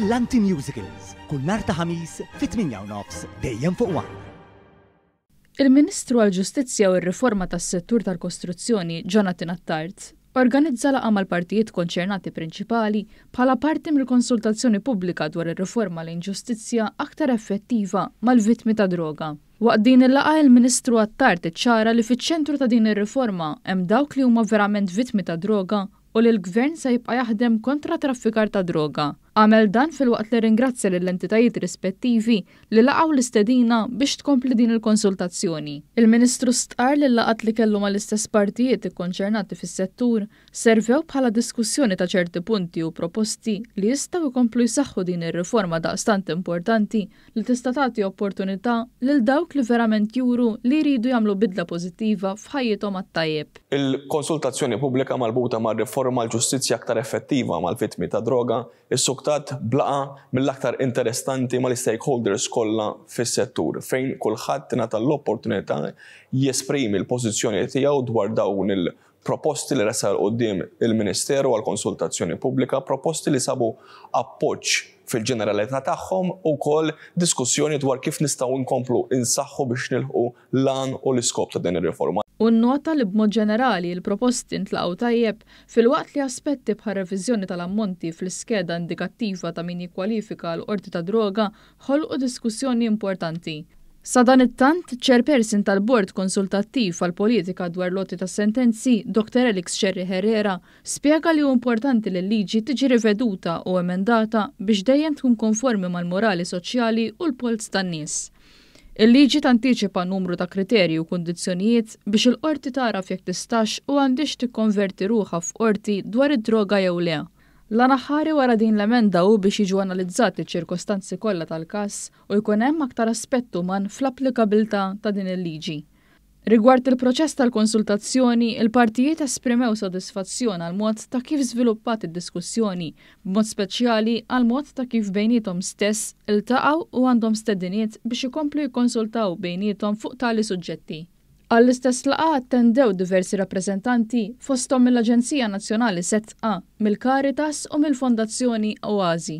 Brillanti Musicals, kull nhar ta' Ħamis fit-8:30 dejjem fuq One. Il-Ministru għall-Ġustizzja u r-Riforma tas-Settur tal-Kostruzzjoni, Jonathan Attard, organizza laqgħa mal-partijiet konċernati prinċipali bħala parti mill-konsultazzjoni pubblika dwar ir-riforma lejn ġustizzja aktar effettiva mal-vittmi tad-droga. Waqt din il-laqgħa il-Ministru Attard iċċara li fiċ-ċentru ta' din ir-riforma hemm dawk li huma verament vittmi tad-droga u li l-Gvern se jibqa' jaħdem kontra traffikar ta' droga. Għamel dan filwaqt li rringrazzja lill-entitajiet rispettivi li laqgħu l-istedina biex tkompli din il-konsultazzjoni. Il-Ministru stqarr li l-laqgħat li kellu mal-istess partijiet ikkonċernati fis-settur servew bħala diskussjoni ta' ċerti punti u proposti li jistgħu jkomplu jsaħħu din ir-riforma daqstant importanti li tista' tagħti opportunità lil dawk li verament juru li jridu jagħmlu bidla pożittiva f'ħajjithom għat-tajjeb. Il-konsultazzjoni pubblika marbuta mar-riforma għal ġustizzja aktar effettiva mal-vittmi tad-droga ssuktat b'laqgħa mill-aktar interestanti mal-istakeholders kollha fis-settur fejn kulħadd ingħata l-opportunità jesprimi l-pożizzjoni tiegħu dwar dawn il Proposti li ressaq 'il quddiem il-Ministeru għall-konsultazzjoni pubblika, proposti li sabu appoġġ fil-ġeneralità tagħhom u wkoll diskussjoni dwar kif nistgħu nkomplu nsaħħu biex nilħqu l-għan u l-iskop ta' din ir-riforma. Hu nnota li b'mod ġenerali l-proposti ntlaqgħu tajjeb filwaqt li aspetti bħar-reviżjoni tal-ammonti fl-iskeda indikattiva ta' min jikkwalifika għal qorti tad-droga ħolqu diskussjoni importanti. Sadanittant, iċ-Chairperson tal-Bord Konsultattiv għall-Politika dwar l-Għoti ta' Sentenzi, Dr Alex Scerri Herrera, spjega li hu importanti li l-liġi tiġi riveduta u emendata biex dejjem tkun konformi mal-morali soċjali u l-polz tan-nies. Il-liġi tantiċipa numru ta' kriterji u kundizzjonijiet biex il-qorti tagħraf jekk tistax u għandhiex tikkonverti ruħha f'qorti dwar id-droga jew le. L-għan aħħari wara din l-emenda hu biex jiġu analizzati ċ-ċirkostanzi kollha tal-każ u jkun hemm aktar aspett uman fl-applikabilità ta' din il-liġi. Rigward il-proċess tal-konsultazzjoni, il-partijiet esprimew sodisfazzjon għall-mod ta' kif żviluppat id-diskussjoni, b'mod speċjali għall-mod ta' kif bejniethom stess iltaqgħu u għandhom stediniet biex ikomplu jikkonsultaw bejniethom fuq tali suġġetti. Għall-istess laqgħa attendew diversi rappreżentanti, fosthom mill-Aġenzija Nazzjonali Sedqa, mill-Caritas u mill-Fondazzjoni Oasi.